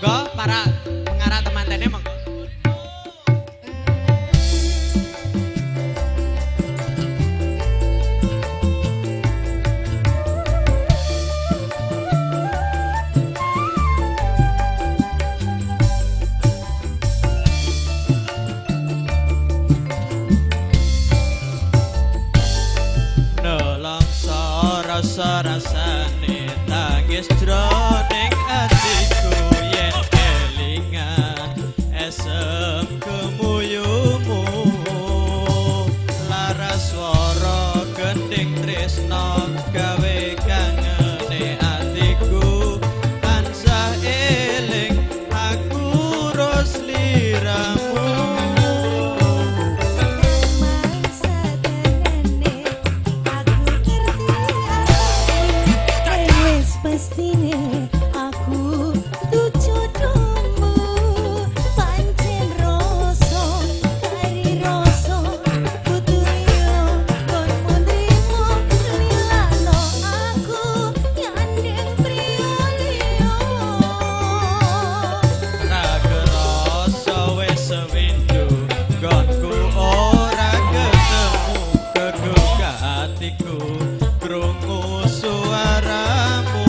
Monggo para pengarah temantennya monggo. Rasa-rasane tangis jroning atiku yen kelingan esem kemuyumu lara swara gending tresno gawe kangene atiku tansah eling aku rosliramu. Pastine aku tujodohmu pancen rasa kari rasa kudu liya kon nrimo lilano aku nyandeng priya liya ra kerasa wis sewindu gonku ora ketemu kegugah atiku krungu suaramu.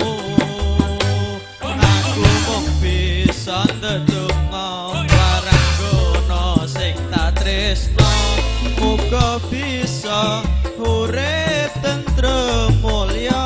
Ndedonga waranggono sing tak tresno muga bisa urip tentrem mulya.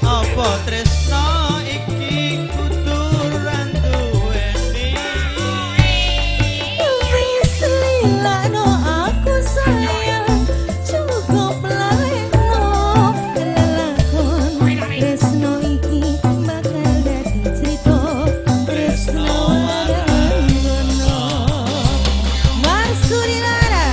Apa tresno iki kudu ra duweni wis lilano aku sayang cukup laleno lelakon tresno iki bakal dadi crita tresno waranggono. Marsudi Lara.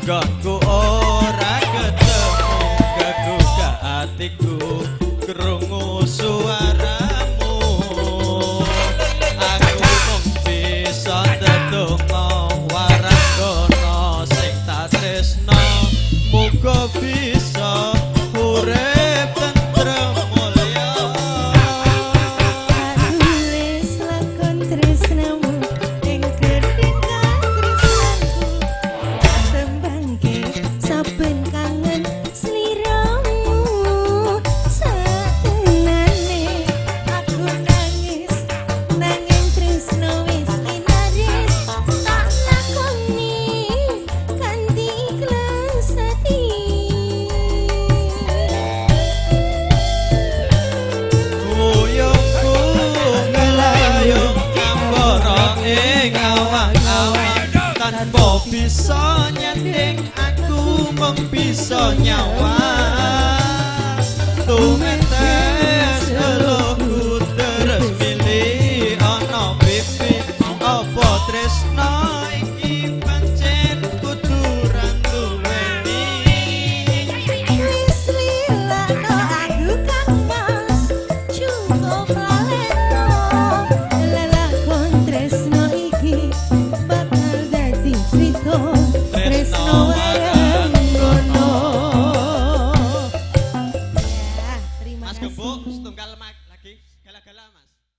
Gonku ora ketemu kegugah atiku krungu suaramu aku mung bisa ndedonga waranggono sing tak tresno muga bisa urip tentrem mulya. Tulis lakon tresnamu ing gending katresnanku tembangke saben kangen sliramu satenane aku nangis nanging tresno wis linaris tak lakoni kanthi ikhlas ati. Wuyungku ngelayung ngambara ing awang-awang tanpa bisa nyanding aku mung bisa nyawang tumetes eluhku terus milih ana pipi apa tresno iki pancen kudu ra duweni Wis lilano aku kang mas cukup laleno lelakon tresno iki bakal dadi crita tresno waranggono. Ya, terima Mas kasih. Gebuk setunggal lagi gala-gala Mas.